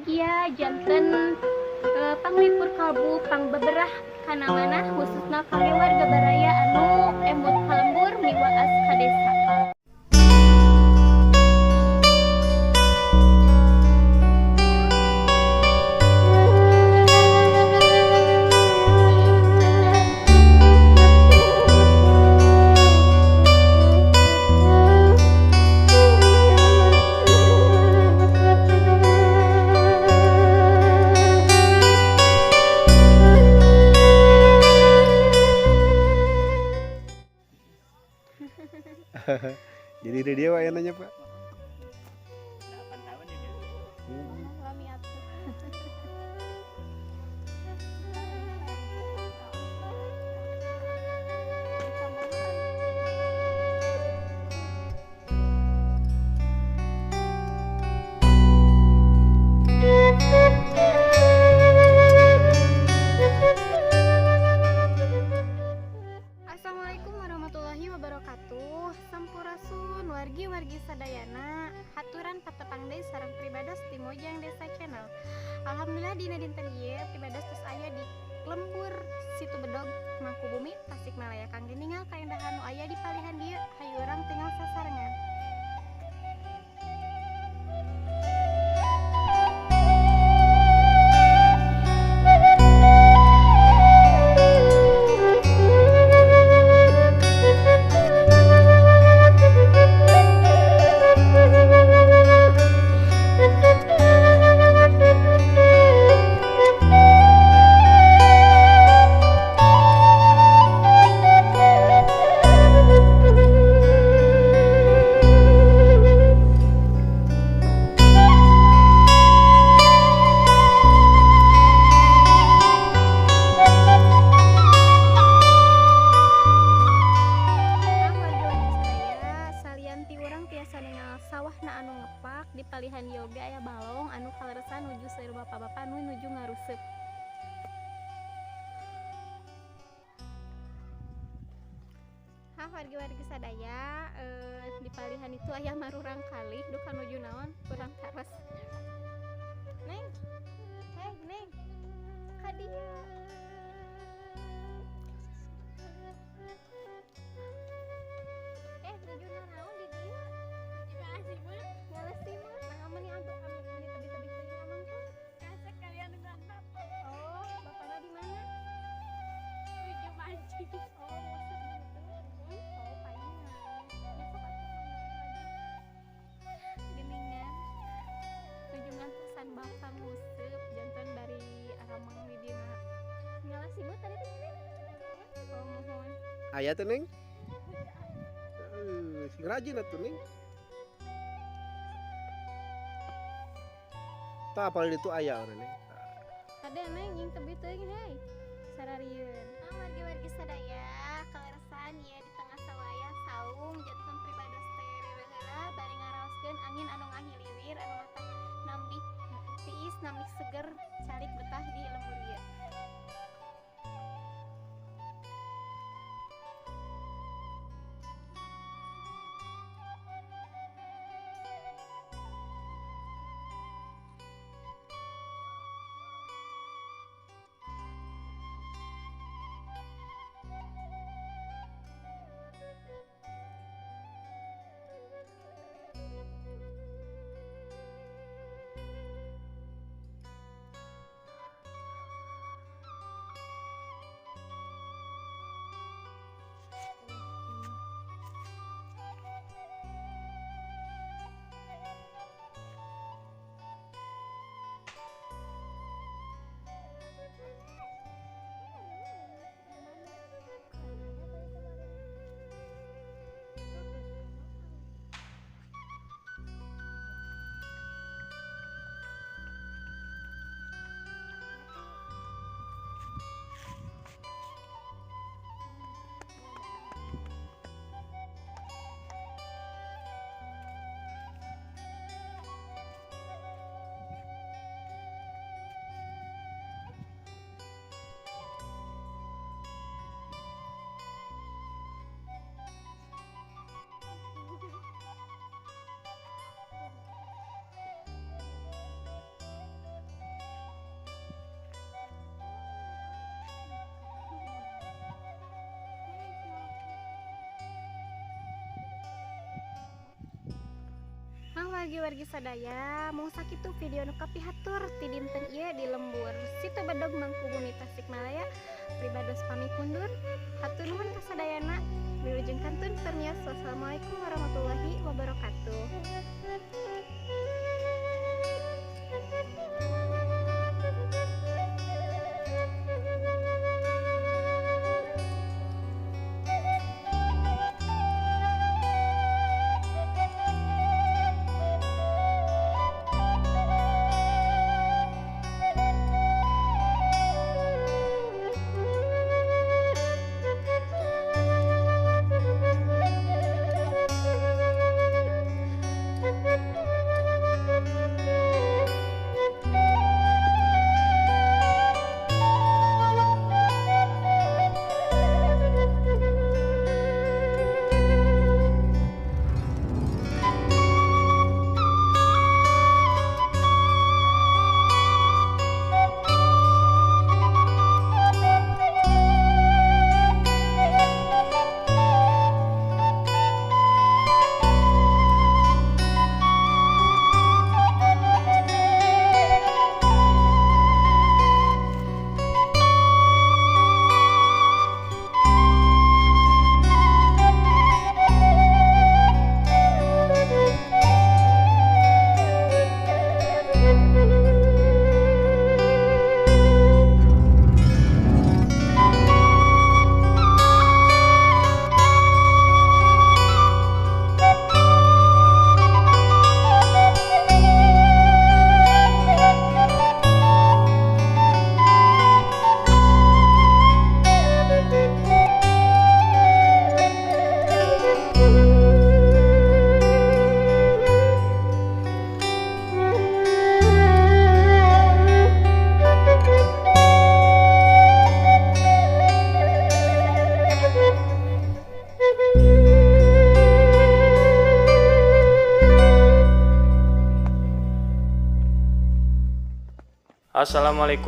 Mugia janten panglipur kalbu pangbeberah kana manah khususna kangge warga baraya anu emut ka lembur miwaas ka desa. Jadi dia wae nanya, Pak. 8 tahun ya dia. Lami atuh. Assalamualaikum warahmatullahi wabarakatuh. Sampurasun wargi-wargi sadayana, haturan patepang deui sareng pribados di Mojang Desa Channel. Alhamdulillah dina dinten ieu pribados tos aya di lembur Situ Bedog, Mangkubumi, Tasikmalaya. Kangge ningal kaendahan nu aya di palihan dieu, hayu urang tinggal sasarengan. Sawahna anu ngepak di palihan yoga aya balong anu kaleresan nuju seueur bapak-bapak nu nuju ngaruseup. Hah, wargi-wargi sadaya, di palihan itu aya marurang kalih duka nuju naon kurang taros. Neng, hei neng, ka dieu. Nuju naon di dieu? Aya teh, Neng? Sing rajin atuh, Neng. Tah apal ditu aya urang, Neng. Kade Neng jeung tebih teuing hei. Sararieun. Ah, wargi-wargi sadaya, kaleresan ieu di tengah sawah aya saung janten pribados teh heula bari ngaraoskeun angin anu ngahiliwir anu matak nambih tiis nambih seger calik betah di lembur ieu. Wargi-wargi sadaya, mung sakitu video nu kapihatur ti dinten ieu di lembur Situ Bedog Mangkubumi Tasikmalaya. Pribados pamit mundur. Hatur nuhun kasadayana. Wilujeng kantun permios. Wassalamualaikum warahmatullahi wabarakatuh. Assalamualaikum.